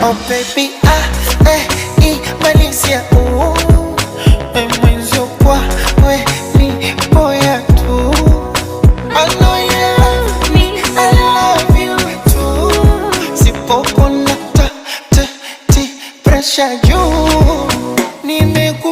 Oh baby, ah, eh, i, malizia u mwenzio kwa we ni boya tu. I know you love me, I love you too. Sipopona ta ta ti pressure juu. Nimekupenda.